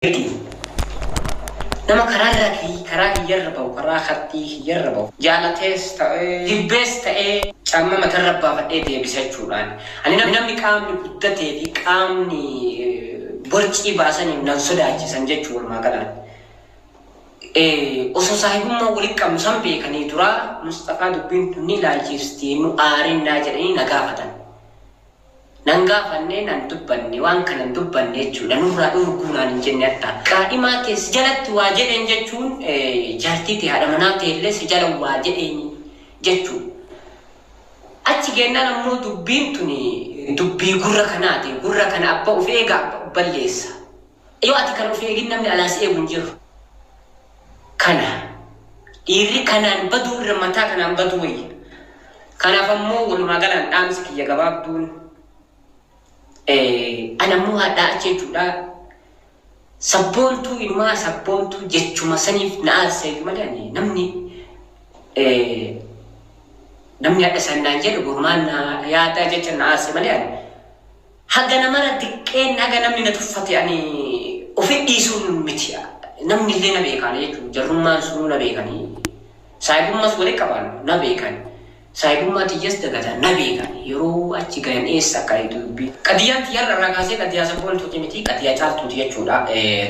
Ergi. Nama karaarra karaa kiyyarra bahu, karaa kattii kiyyarra bahu, jaalatees ta'ee jibbees ta'ee, caamma matarra baafadhee deebisa jechuudhaan. Ani namni qaamni guddatee fi qaamni borcii baasaniif nan sodaachisan jechuu walumaa galaan. Osoo saahibummaa walitti qabnu san beekanii duraa Musxafaa dubbiin tun ni ilaalchisti, nu aarinnaa jedhanii na gaafatan. Nan gaafanne, nan dubbanne, waan kana hin dubbanne jechuudha. Nurraa dhorguu naan hin jenne hatta. Qaadhimaa tee si jalatti waa jedheen jechuun jaartii tee, haadha manaa tee illee si jala waa jedheen jechuu. Achi geennaan ammoo dubbiin tuni dubbii gurra kanaati. Gurra kana abba of eega, abba of balleessa. Yoo ati kana of eegin, namni alaa si eegu hin jiru. Kana dhiirri kanaan baduu irra mataa kanaan baduu wayya. Kanaaf ammoo walumaa galaan dhaamsi kiyya gabaabduun, ana ammoo hadhaa achi jechuudha, sabboontuu inumaa sabboontuu jechuma saniif na aarseetu malee, ani namni hadha san naan jedhu borumaan na yaadaa jecha na aarse malee, ani haga namara diqqeen, haga namni na tuffate, ani ofi dhiisuun miti. Namni illee na beekaan jechuudha. Jarrummaan sunuu na beekanii, saahibummas walitti qaban na beekan. Saahibummaa tiyyas dagatan na beekan. Yeroo achi gayan eessa akka dubbii. Qadiyyaan tiyyarra irraa kaasee qadiyyaa sabboontuuti miti, qadiyyaa caaltuuti jechuudha.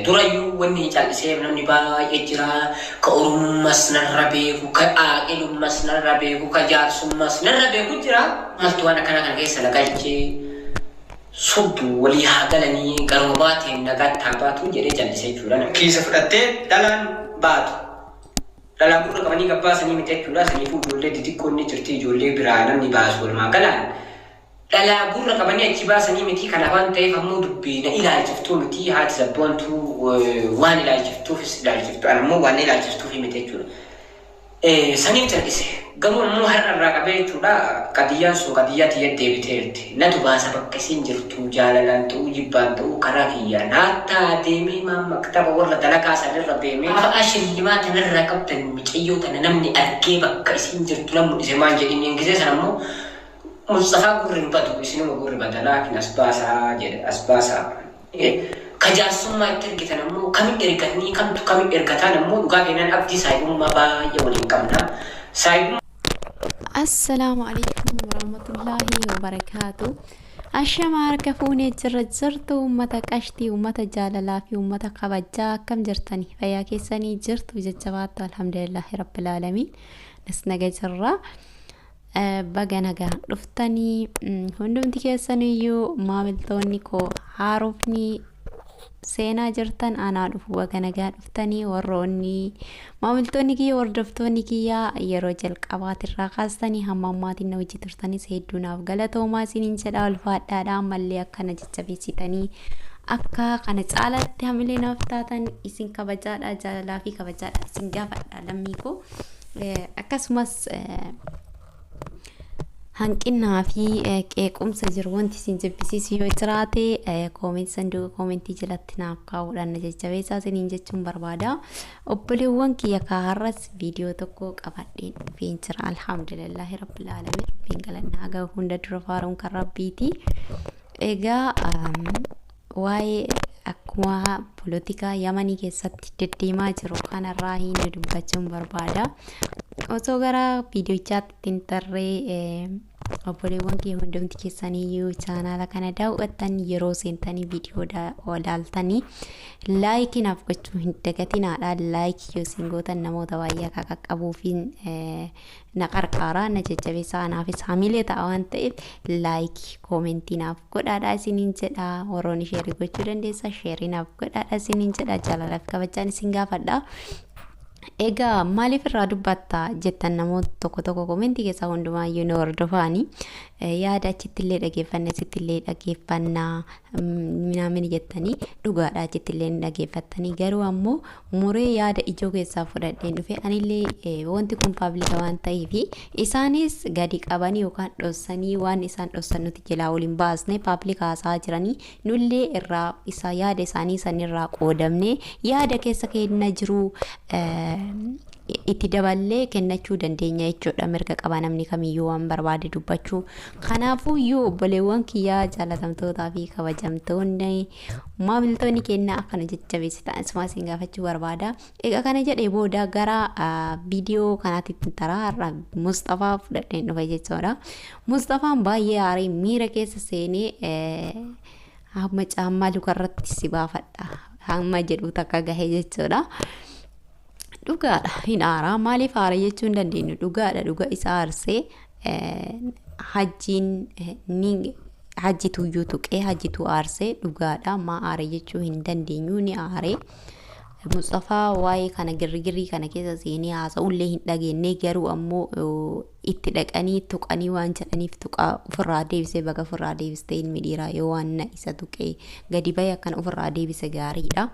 Durayyuu wanni callisee, namni baay'ee jira. Ka Oromummas narra beeku, ka aaqilummas narra beeku, ka jaarsummas narra beeku jira. Maaltu waan akkanaa kana keessa na galchee? Sobdu walii haa galanii, garuma baateen nagaatti haa baatu jedhee callisee jechuudha. Kiisa fudhattee dhalaan baatu. Dhalaa gurra qabanii gabbaasanii miti jechuudha. Saniifuu ijoollee xixiqqoon ni jirti, ijoollee biraa namni baasu walumaa galaan. Dhalaa gurra qabanii achi baasanii miti. Kana waan ta'eef ammoo dubbii na ilaalchiftuu miti. Haati sabboontuu waan ilaalchiftuufis ilaalchiftu. Ana ammoo waan na ilaalchiftuufi miti jechuudha. Saniif cal'ise. Garuu ammoo har'a irraa qabee jechuudha, qadiyyaan sun qadiyyaa tiyya deebiteerti. Natu baasa bakka isiin jirtu, jaalalaan ta'uu jibbaan ta'uu karaa kiyyaan. Hattaa deemee maan maktaba warra dalagaa sanirra deemee fa'aa shillimaa tanarraa qabdan, micayyoo tana namni argee bakka isiin jirtu nan mul'ise maan jedhiniin. Gisee sana ammoo Mustafaa gurri hin badu, isinuma gurri bada, laakiin as baasaa jedhe, as baasaa. Ka jaarsummaa itti ergitan ammoo kami ergatanii, kamtu kami ergataan ammoo dhugaa keenyaan abdii saahibummaa baay'ee waliin qabna. Saahibummaa. Assalaamu alaikum warahmatullaahi wabarakaatu. Ashama, harka fuunee jirra, jirtu uummata qashtii, uummata jaalalaa fi uummata kabajaa, akkam jirtani? Fayyaa keessanii jirtu? Jajjabaattu? Alhamdulillaahi rabbil aalamiin. Nas naga jirra. Baga nagaan dhuftanii hundumti keessaniyyuu. Maamiltoonni koo haarofni seenaa jirtan, anaa dhufu, baga nagaan dhuftanii. Warroonni maamiltoonni kiyya, hordoftoonni kiyya yeroo jalqabaatirraa kaastanii hamma ammaatiin na hojii turtanis, hedduu naaf galatoomaa isiniin jedha, ulfaadhaadha. Ammallee akkana jajjabeessitanii akka kana caalatti hamilee naaf taatan isin kabajaadha, jaalalaa fi kabajaadha isin gaafadha, lammii koo. Akkasumas hanqinnaa fi qeequmsa jiru, wanti isin jibbisiisu yoo jiraate, comment, sanduuqa koomentii jalatti naaf kaa'uudhaan na jajjabeessaa isiniin jechuun barbaada. Obboleewwan kiyya, kaa har'as viidiyoo tokko qabadheen dhufeen jira. Alhamdulillaahi rabbil aalamiin. Rabbiin galannaa haga hunda dura faaruun kan Rabbiiti. Egaa waa'ee akkuma polotikaa Yamanii keessatti deddeemaa jiru kanarraa hin dubbachuun barbaada. Osoo gara viidiyochaatti hin tarree, obboleewwan kee hundumti keessaniyyuu chaanaala kana daawwattan, yeroo seentanii viidiyoo ilaaltanii like naaf gochuu hin dagatinaadha. Like yoo isin gootan namoota baay'ee akka qaqqabuufi na qarqaara, na jajjabeessa, anaafis hamilee ta'a waan ta'eef like, koomentii naaf godhaadha isiniin jedha. Warroonni share gochuu dandeessa, share naaf godhaadha isiniin jedha, jaalalaaf kabajaan isin gaafadha. Egaa maaliif irraa dubbatta jettan, namoota tokko tokko koomentii keessaa hundumaayyuu nu hordofaanii yaada achitti illee dhageeffanna, asitti illee dhageeffannaa minaamin jettanii, dhugaadha, achitti illee ni dhageeffattanii. Garuu ammoo muree yaada ijoo keessaa fudhadheen dhufe. Anillee wanti kun public waan ta'eef, isaanis gadi qabanii yookaan dhossanii, waan isaan dhossan nuti jalaa waliin baasne public haasaa jiranii, nullee irraa isa yaada isaanii sanirraa qoodamne yaada keessa keenya jiru. Itti daballee kennachuu dandeenya jechuudha. Mirga qaba namni kamiyyuu waan barbaade dubbachuu. Kanaafuu iyyuu obboleewwan kiyyaa jaalatamtootaa fi kabajamtoonni maamiltoonni kennaa akkana jajjabeessitan asumaa isin gaafachuu barbaada. Egaa kana jedhee booda gara viidiyoo kanaatti taraa har'a Mustafaa fudhadheen dhufe jechuudha. Mustafaan baay'ee aarii miira keessa seenee hamma caammaa lukarratti si baafadha hamma jedhu takka gahe jechuudha. Dhugaadha, hin aaraa. Maaliif aara jechuu hin dandeenyu. Dhugaadha, dhuga isa aarsee hajjiin ni hajjitu iyyuu tuqee hajjitu aarsee dhugaadha. Maa aara jechuu hin dandeenyu, ni aaree. Mustafaa waa'ee kana girrigirii kana keessa seenee haasa'ullee hin dhageenye, garuu ammoo itti dhaqanii tuqanii waan jedhaniif tuqaa ofirraa deebisee. Baga ofirraa deebistee, ilmi dhiiraa yoo waan isa tuqee gadi bahee akkana ofirraa deebise gaariidha.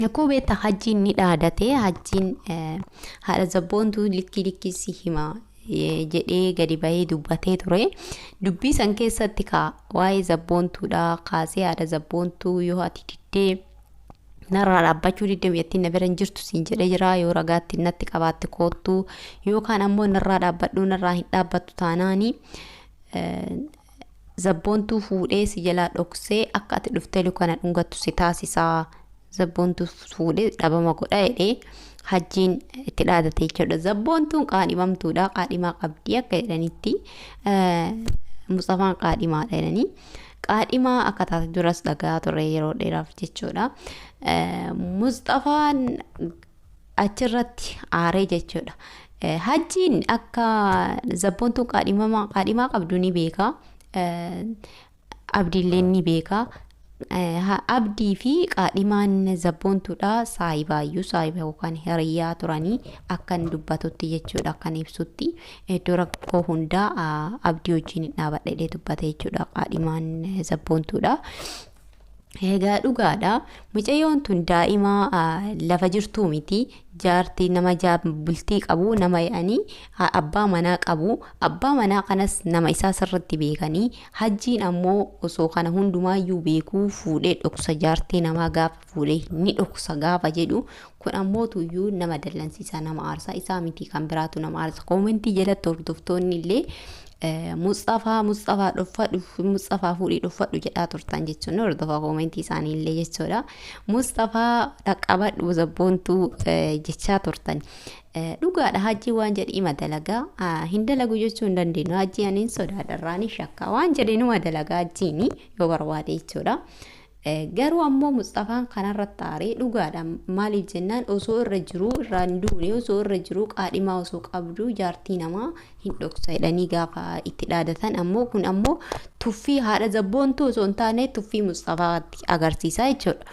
Akkuma beektaa hajjiin ni dhaadate. Hajjiin haadha zabboontuu likkii likkii si hima jedhee gadi bahee dubbatee ture. Dubbii san keessatti kaa waa'ee zabboontuudha kaasee, haadha zabboontuu yoo ati diddee narraa dhaabbachuu diddee biyyattiin na bira hin jirtu siin jedhee jira, yoo ragaatti natti qabaatte koottuu, yookaan ammoo narraa dhaabbadhuu narraa hin dhaabbattu taanaanii zabboontuu fuudhee si jalaa dhoksee akka ati dhuftee lukana dhungattu si taasisaa, zabboontuu fuudhee dhabama godha jedhee hajjiin itti dhaadate jechuudha. Zabboontuun qaadhimamtuudha. Qaadhimaa qabdii akka jedhanitti Mustafaan qaadhimaadha jedhanii. Qaadhimaa akka taate duras dhagaa ture yeroo dheeraaf jechuudha. Mustafaan achirratti aaree jechuudha. Hajjiin akka zabboontuun qaadhimaa qabdu ni beeka. Abdiilleen ni beeka. Abdii fi qaadhimaan zabboontuudha saayibaayyuu, saayiba yookaan hiriyyaa turanii akkan dubbatutti jechuudha, akkan ibsutti iddoo rakkoo hundaa abdii wajjin hin dhaabadha jedhee dubbate jechuudha qaadhimaan zabboontuudha. Egaa dhugaadha. Mucayyoon tun daa'ima lafa jirtuu miti. Jaartii nama bultii qabu nama jedhanii abbaa manaa qabu. Abbaa manaa kanas nama isaa sirriitti beekanii. Hajjiin ammoo osoo kana hundumaayyuu beekuu fuudhee dhoksa, jaartii namaa gaafa fuudhee ni dhoksa gaafa jedhu, kun ammoo tuyyuu nama dallansiisa, nama aarsa. Isaa miti, kan biraatu nama aarsa. Koomentii jalatti hordoftoonni illee Mustafaa, Mustafaa dhuffadhu, Mustafaa fuudhii dhuffadhu jedhaa turtan jechuun hordofaa koomentii isaanii illee jechuudha. Mustafaa dhaqqabadhu zabboontuu jechaa turtan. Dhugaadha, hajji waan jedhe ima dalagaa, hin dalagu jechuu hin dandeenyu. Hajji ani hin sodaadha, ni shakka, waan jedhe numa dalagaa hajjiin yoo barbaade jechuudha. Garuu ammoo Mustafaan kanarratti aaree dhugaadha. Maaliif jennaan, osoo irra jiruu irraa hin duune, osoo irra jiruu qaadhimaa osoo qabdu jaartii namaa hin dhoksa jedhanii gaafa itti dhaadatan, ammoo kun ammoo tuffii haadha zabboontuu osoo hin taane tuffii Mustafaatti agarsiisa jechuudha.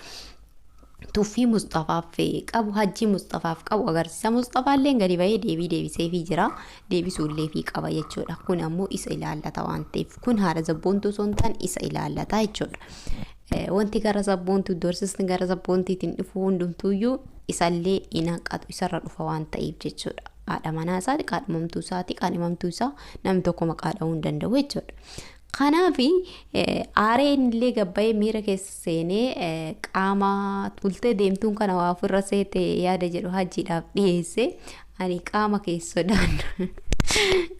Tuffii Mustafaaf qabu, hajji Mustafaaf qabu agarsiisa. Mustafaallee gadi bahee deebii deebiseefii jira. Deebisuullee fi qaba jechuudha. Kun ammoo isa ilaallata waan ta'eef, kun haadha zabboontuu osoo hin taane isa ilaallata jechuudha. Wanti gara zabboontuu doorsisni gara zabboontiitiin dhufu hundumtuuyyuu isallee hin hanqatu, isarra dhufa waan ta'eef jechuudha. Haadha manaa isaati, qaadhimamtuu isaati, qaadhimamtuu isaa namni tokko maqaa dha'uu hin danda'u jechuudha. Kanaaf aareen illee gabbayee miira keessa seenee qaama tultee deemtuun kana waa ofirra seete yaada jedhu hajjiidhaaf dhiyeesse. Ani qaama keessa sodaadhu.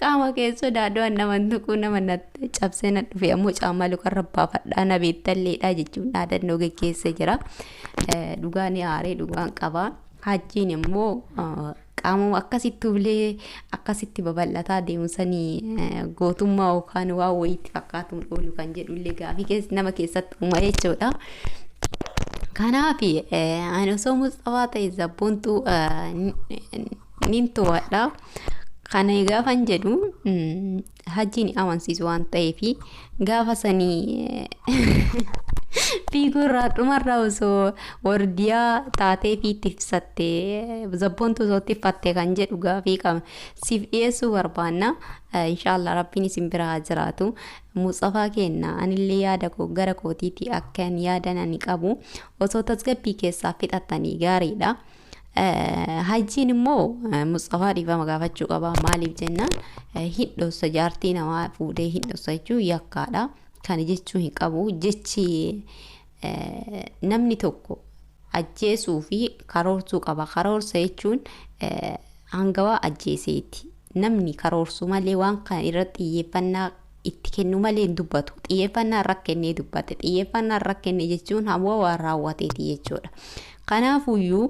Qaama keessa sodaadhu, an nama tuquu, nama na cabsee na dhufe ammoo caammaa lukarra baafadhaa na beektalleedha jechuun dhaadannoo geggeessee jira. Dhugaan aaree dhugaan qaba. Hajjiin immoo qaamuma akkasitti ulee akkasitti babal'ataa deemu sanii gootummaa yookaan waan wayiitti fakkaatuun oolu kan jedhullee gaafii nama keessatti uuma jechuudha. Kanaaf ani osoo Mustafaa ta'e zabboontuu nin to'adha. Kana gaafan jedhu hajjiin amansiisu waan ta'eef, gaafa sanii fiiguurraa dhumarraa osoo wardiyaa taatee fi itti ibsattee zabboontu osoo itti uffatte kan jedhu gaafii qaba. Siif dhiyeessuu barbaanna. Inshaallah rabbiin isin bira haa jiraatu. Mustafaa kenna anillee yaada koo gara kootiitti akkan yaadan ani qabu osoo tasgabbii keessaa fixattanii gaariidha. Hajjiin immoo Mustafaa dhiifama gaafachuu qaba. Maaliif jennaan, hin dhoksa, jaartii namaa fuudhee hin dhoksa jechuun yakkaadha. Kana jechuu hin qabu. Jechi namni tokko Ajjeesuu fi karoorsuu qaba. Karoorsa jechuun hangawaa ajjeeseeti. Namni karoorsu malee waan kana irratti xiyyeeffannaa itti kennu malee hin dubbatu. Xiyyeeffannaa irra kennee dubbate. Xiyyeeffannaa irra kenne jechuun hawwa waan raawwateeti jechuudha. Kanaafuyyuu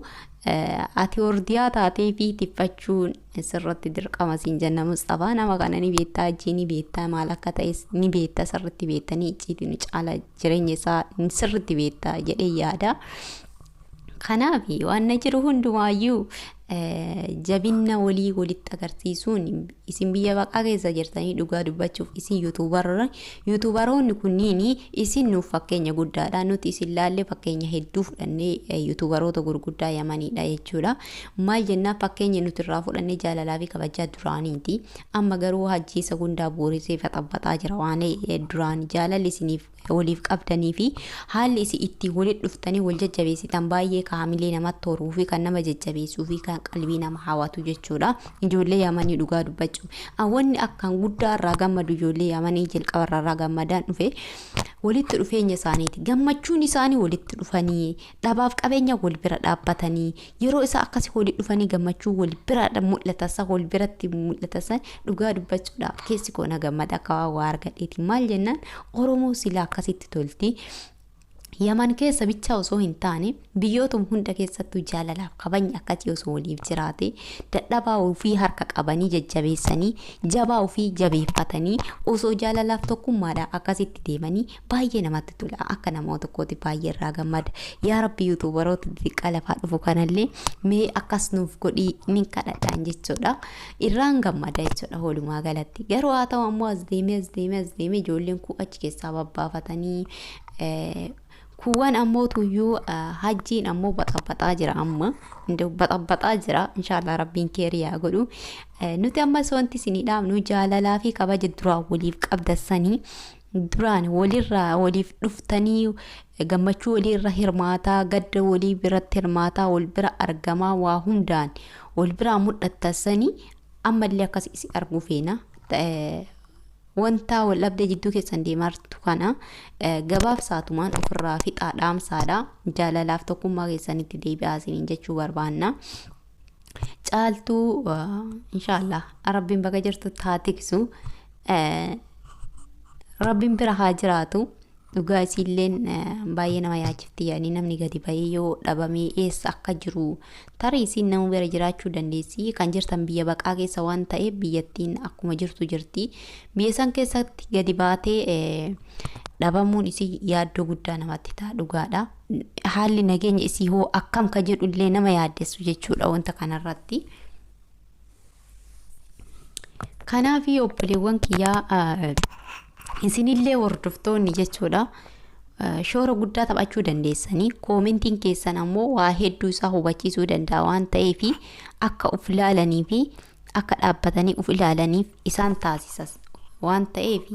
ati hordiyaa taatee fi tiffachuun sirratti dirqama siin jenna Mustafaa. Nama kana ni beektaa, ijji ni beektaa, maal akka ta'es ni beektaa, sirritti beektanii icciitii nu caala jireenya isaa sirritti beektaa jedhee yaada. Kanaaf waan na jiru hundumaayyuu jabinna walii walitti agarsiisuun isin biyya baqaa keessa jirtanii dhugaa dubbachuuf isin yuutuubaroonni kunniin isin nuuf fakkeenya guddaadha. Nuti isin laallee fakkeenya hedduu fudhannee yuutuubaroota gurguddaa Yamaniidha jechuudha. Maal jennaan fakkeenya nuti irraa fudhannee jaalalaa fi kabajaa duraaniiti. Amma garuu hajjiisa hundaa boorisee faxabbaxaa jira waan duraan jaalalli isiniif waliif qabdanii fi haalli isin ittiin walitti dhuftanii wal jajjabeessitan baay'ee kaamilee namatti horuu fi kan nama jajjabeessuu fi kan qalbii nama hawwatu jechuudha. Ijoollee Yamanii dhugaa dubbachuuf. Wanni akkaan guddaa irraa gammadu ijoollee Yamanii jalqaba irraa gammadaan dhufe walitti dhufeenya isaaniiti. Gammachuun isaanii walitti dhufanii dhabaaf qabeenya wal bira dhaabbatanii yeroo isaa akkasii walitti dhufanii gammachuu wal bira mul'atasa wal biratti mul'atasa dhugaa dubbachuudhaaf keessi koo na gammada akka waa argadheeti. Maal jennaan Oromoo silaa akkasitti tolti. Yaman keessa bichaa osoo hin taane biyyootuma hunda keessattuu jaalalaaf kabajni akkasii osoo waliif jiraate dadhabaa ofii harka qabanii jajjabeessanii jabaa ofii jabeeffatanii osoo jaalalaaf tokkummaadhaan akkasitti deemanii baay'ee namatti tola. Akka nama tokkooti baay'ee irraa gammada. Yaa Rabbi yuutuubaroota xixiqqaa lafaa dhufu kanallee mee akkas nuuf godhii nin kadhadhaan jechuudha. Irraan gammada jechuudha walumaa galatti. Garuu haa ta'u ammoo as deemee as deemee as deemee ijoolleen kun achi keessaa babbaafatanii kuuwwan ammoo tuyyuu hajjiin ammoo baxabaxaa jira amma baxabaxaa jira inshaallah rabbiin keeriyaa godhu. Nuti ammas wanti isinii dhaabnu jaalalaa fi kabaja duraan waliif qabdassanii duraan walirraa waliif dhuftanii gammachuu waliirra hirmaataa gadda walii biratti hirmaataa wal bira argamaa waa hundaan wal biraa mul'attassanii ammallee akkas isin arguu feena. Wanta wal dhabdee jidduu keessan deemaa jirtu kana gabaaf saatumaan ofirraa fixaa dhaamsaadha. Jaalalaaf tokkummaa keessanitti deebi'aa isiniin jechuu barbaanna. Caaltuu inshaallah rabbiin bakka jirtu haa tiksu. Rabbiin bira haa jiraatu. Dhugaa isiilleen baay'ee nama yaachifti yaani namni gadi ba'ee yoo dhabamee eessa akka jiru tarii isiin nama bira jiraachuu dandeessi. Kan jirtan biyya baqaa keessa waan ta'eef biyyattiin akkuma jirtu jirti. Biyya san keessatti gadi baatee dhabamuun isii yaaddoo guddaa namatti ta'a dhugaadha. Haalli nageenya isii hoo akkam ka jedhu illee nama yaaddessu jechuudha wanta kanarratti. Kanaaf obboleewwan kiyyaa isinillee hordoftoonni jechuudha shoora guddaa taphachuu dandeessanii koomentiin keessan ammoo waa hedduu isaa hubachiisuu danda'a waan ta'eef akka of ilaalanii fi akka dhaabbatanii of ilaalaniif isaan taasisa waan ta'eef.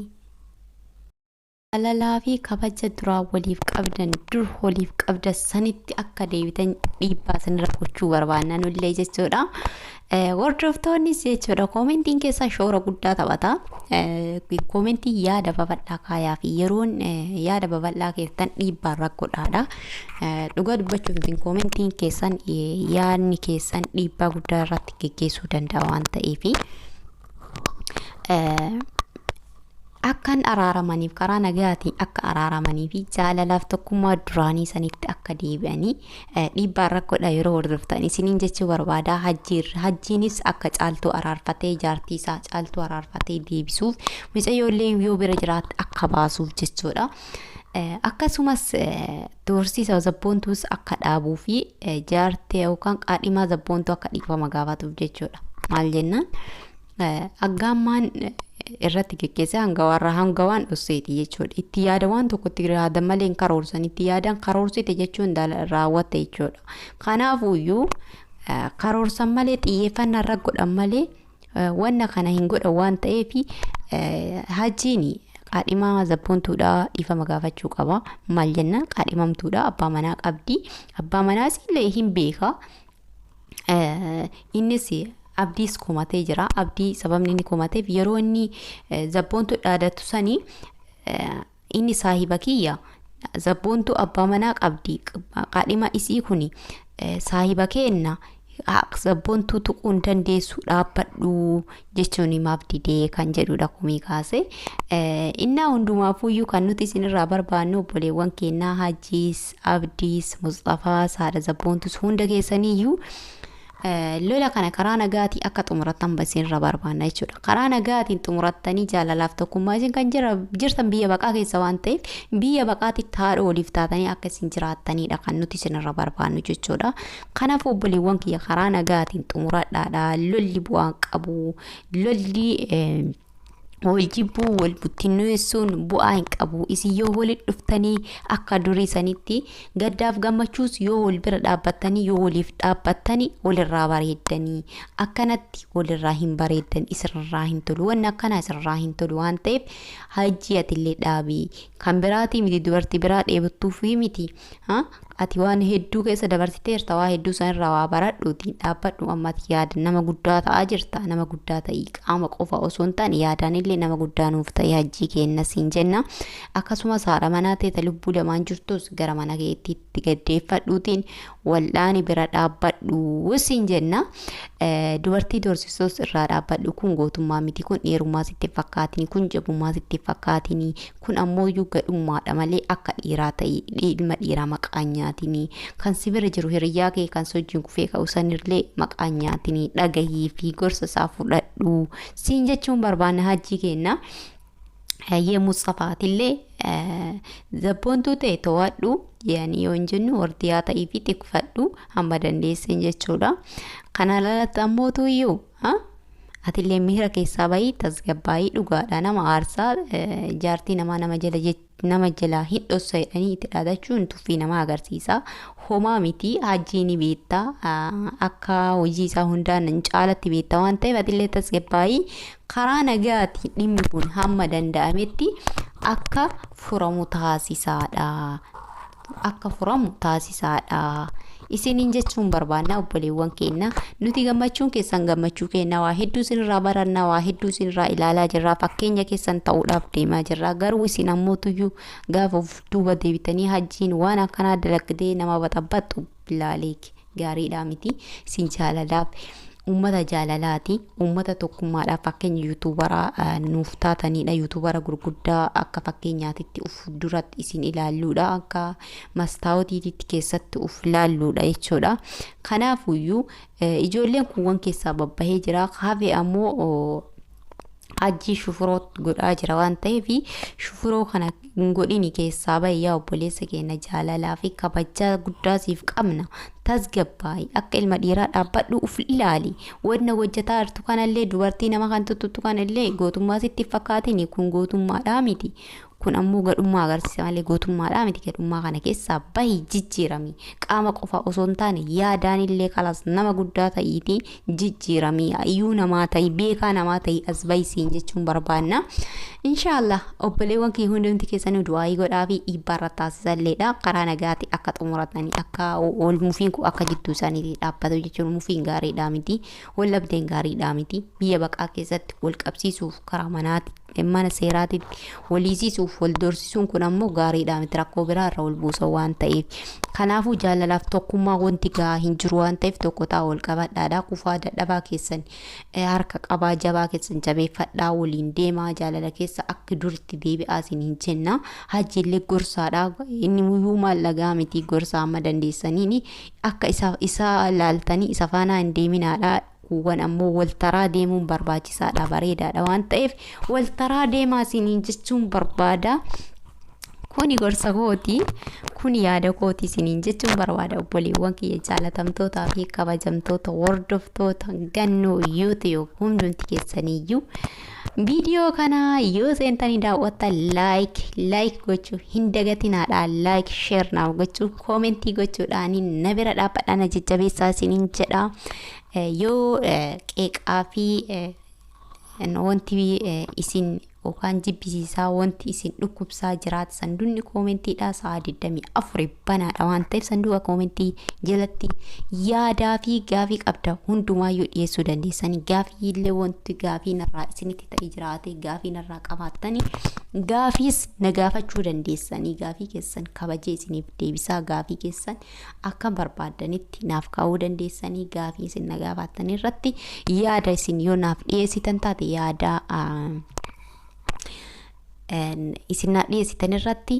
Jaalalaa fi kabaja duraa waliif qabdan dur waliif qabdan sanitti akka deebitan dhiibbaa sanirra gochuu barbaanna nullee jechuudha. Hordoftoonnis jechuudha koomentiin keessaa shoora guddaa taphata. Koomentiin yaada babal'aa kaayaa fi yeroon yaada babal'aa keessan dhiibbaa irra godhaadha. Dhugaa dubbachuuf koomentiin keessan yaadni keessan dhiibbaa guddaa irratti geggeessuu danda'a waan ta'eef. Akkan araaramaniif karaa nagaatiin akka araaramanii fi jaalalaaf tokkummaa duraanii sanitti akka deebi'anii dhiibbaa irra godha yeroo hordoftan isiniin jechuu barbaada. Hajjiinis akka caaltuu araarfatee jaartii isaa caaltuu araarfatee deebisuuf mucayyoollee yoo bira jiraatte akka baasuuf jechuudha. Akkasumas doorsiisa zabboontuus akka dhaabuu fi jaartee yookaan qaadhimaa zabboontuu akka dhiifama gaafatuuf jechuudha. Maal jennaan aggaammaan irratti geggeessee hangawaarraa hangawaan dhosseeti jechuudha. Itti yaada waan tokkotti yaadan malee hin karoorsan. Itti yaadan karoorsite jechuun raawwatte jechuudha. Kanaafuyyuu karoorsan malee xiyyeeffannaa irra godhan malee wanna kana hin godhan waan ta'eef hajjiin qaadhimaa zabboontuudha dhiifama gaafachuu qaba. Maal jennaan qaadhimamtuudha abbaa manaa qabdi. Abbaa manaas illee hin beeka. Innis abdiis komatee jira. Abdii sababni inni komateef yeroo inni zabboontu dhaadatu sanii inni saahiba kiyya Zabboontu abbaa manaa qabdi. Qaadhima isii kuni saahiba keenna zabboontuu tuquu hin dandeessu, dhaabbadhu jechuun maaf didee kan jedhudha komii kaase. Innaa hundumaafuyyuu kan nuti isinirraa barbaannu, obboleewwan keenyaa Hajjiis, Abdiis, Musxafaas, haadha zabboontus, hunda keessaniiyyuu lola kana karaa nagaatii akka xumurattan isinirra barbaanna jechuudha. Karaa nagaatiin xumurattanii jaalalaaf tokkummaa isin kan jirtan biyya baqaa keessa waan ta'eef, biyya baqaatitti haadha waliif taatanii akka isin jiraattanidha kan nuti isinirra barbaannu jechuudha. Kanaaf obboleewwan kiyya, karaa nagaatiin xumuradhaadha. Lolli bu'aan qabu. Lolli wal jibbuu, wal buttinneessuun bu'aa hin qabu. Isin yoo walitti dhuftanii akka durii sanitti gaddaaf gammachuus yoo wal bira dhaabbattanii, yoo waliif dhaabbattanii, walirraa bareeddanii. Akkanatti walirraa hin bareeddan, isirraa hin tolu. Wanni akkanaa isirraa hin tolu waan ta'eef, Hajji, atillee dhaabii. Kan biraatii miti, dubartii biraa dheebottuufii miti. Ati waan hedduu keessa dabarsiteerta, waa hedduu sanirraa waa baradhuutiin dhaabbadhu. Amma ati yaada nama guddaa ta'aa jirta. Nama guddaa ta'ii, qaama qofa osoo hin taane yaadaan illee nama guddaa nuuf ta'e, Hajjii kenna siin jenna. Akkasumas haadha manaa ta'e lubbuu lamaan jirtus gara mana keetiitti gaddeeffadhuutiin wal'aani, bira dhaabbadhu siin jenna. Dubartii doorsisuus irraa dhaabbadhu. Kun gootummaa miti, kun dhiirummaa sitti fakkaatini, kun jabummaa sitti fakkaatini, kun ammoo iyyuu gadhummaadha malee. Akka dhiiraa ta'e, ilma dhiiraa maqaan nyaatini. Kan si bira jiru hiriyyaa kee kan sochiin kufee ka'u sanillee maqaan nyaatini, dhagahii fi gorsa isaa fudhadhu siin jechuun barbaanna, Hajjii kenna. Hayyee Musxafaatillee zabboontuu ta'e to'adhu yaani yoo hin jennu, wardiyaa ta'ii fi tikfadhu hamma dandeessan jechuudha. Kana alatti ammoo iyyuu atillee miira keessaa bahii tasgabbaa'ii. Dhugaadha, nama aarsaa jaartii namaa nama jala nama jalaa hin dhossa jedhanii itti dhaadachuun tuffii nama agarsiisa. Homaa miti, Hajjii ni beektaa, akka hojii isaa hundaan hin caalatti beektaa waan ta'eef, atillee tasgabbaa'ii karaa nagaatiin dhimmi kun hamma danda'ametti akka furamu taasisaadha. Akka furamu taasisaadha. Isiniin jechuun barbaanna, obboleewwan keenya. Nuti gammachuun keessan gammachuu keenya. Waa hedduu isinirraa barannaa, waa hedduu isinirraa ilaalaa jirra, fakkeenya keessan ta'uudhaaf deemaa jirra. Garuu isin ammoo tuyyuu gaafa of duuba deebitanii Hajjiin waan akkanaa dalagdee nama baxabbaxxu ilaalee gaariidhaa miti. Isin jaalalaaf uummata jaalalaati, uummata tokkummaadhaaf fakkeenya YouTuber nuuf taatanidha. YouTuber gurguddaa akka fakkeenyaatitti uf duratti isin ilaalluudha, akka mastaawotiititti keessatti uf laalluudha jechuudha. Kanaafuyyuu ijoolleen kuuwwan keessaa babbahee jira. Hafe ammoo Hajjii shufuroo godhaa jira waan ta'eef, shufuroo kana hin godhini, keessaa bahi yaa obboleessa keenya. Jaalalaa fi kabajaa guddaa siif qabna. Tasgabbaa'i, akka ilma dhiiraa dhaabbadhu, uf ilaali. Wanna hojjetaa jirtu kanallee, dubartii nama kan tuttutu kanallee gootummaa sitti fakkaatini. Kun gootummaadhaa miti. Kun ammoo gadhummaa agarsiisa malee gootummaadhaa miti. Gadhummaa kana keessaa bahi, jijjiirami. Qaama qofa osoo hin taane yaadaan illee kalas nama guddaa ta'iitii jijjiirami, iyyuu namaa ta'i, beekaa namaa ta'i, as bahi siin jechuun barbaanna. Inshaallah obboleewwan kiyya, hundumti keessanii du'aayii godhaa fi dhiibbaa irra taasisalleedha. Karaa nagaatti akka xumuratanii, akka wal mufiin kun akka jidduu isaaniitii dhaabbatu jechuun. Mufiin gaariidhaa miti, wal dhabdeen gaariidhaa miti. Biyya baqaa keessatti wal qabsiisuuf, karaa manaatti, mana seeraatitti waliisisuuf wal doorsisuun kun ammoo gaariidhaa miti, rakkoo biraa irra wal buusa waan ta'eef. Kanaafuu jaalalaaf tokkummaa wanti gahaa hin jiru waan ta'eef, tokko ta'a, wal qabadhaadha. Kufaa dadhabaa keessan harka qabaa, jabaa keessan jabeeffadhaa, waliin deemaa, jaalala keessa akka duritti deebi'aa isin hin jenna. Hajjiillee gorsaadha, inni muyyuu maallagaa miti, gorsa amma dandeessaniini akka isa laaltanii isa faanaa hin deeminaadha. Kuuwwan ammoo waltaraa deemuun barbaachisaadha, bareedaadha waan ta'eef waltaraa deemaa isiniin jechuun barbaada. Kuni gorsa kooti, kun yaada kooti isiniin jechuun barbaada, obboleewwan kiyya jaalatamtootaa fi kabajamtoota hordoftoota Gannoo YouTube hundumti keessaniiyyuu. Viidiyoo kana yoo seentanii daawwattan like like gochuu hin dagatinaadha. Like, share naaf gochuu, comment gochuudhaan na bira dhaabbadhaa, na jajjabeessaa isiniin jedha. Yoo qeeqaa fi wanti isin yookaan jibbisiisaa wanti isin dhukkubsaa jiraate sanduuqni koomentiidha sa'a 24 banaadha waan ta'eef sanduuqa koomentii jalatti yaadaa fi gaafii qabda hundumaayyuu dhiyeessuu dandeessanii. Gaafii illee wanti gaafii narraa isinitti ta'e jiraate, gaafii narraa qabaattanii gaafiis na gaafachuu dandeessanii. Gaafii keessan kabajee isiniif deebisaa. Gaafii keessan akka barbaaddanitti naaf kaa'uu dandeessanii. Gaafii isin na gaafattan irratti yaada isin yoo naaf dhiyeessitan taate, yaada isin naaf dhiyeessitan irratti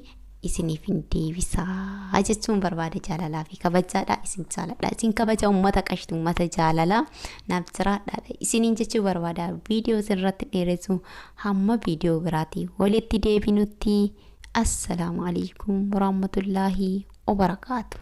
isiniif hin deebisaa jechuun barbaade. Jaalalaa fi kabajaadha. Isin jaaladha, isin kabaja. Uummata qashti, uummata jaalalaa, naaf jiraadhaadha isiniin jechuu barbaada. Viidiyoo isinirratti dheeressu. Hamma viidiyoo biraatii walitti deebinutti, assalaamu alaikum warahmatullaahi wabarakaatu.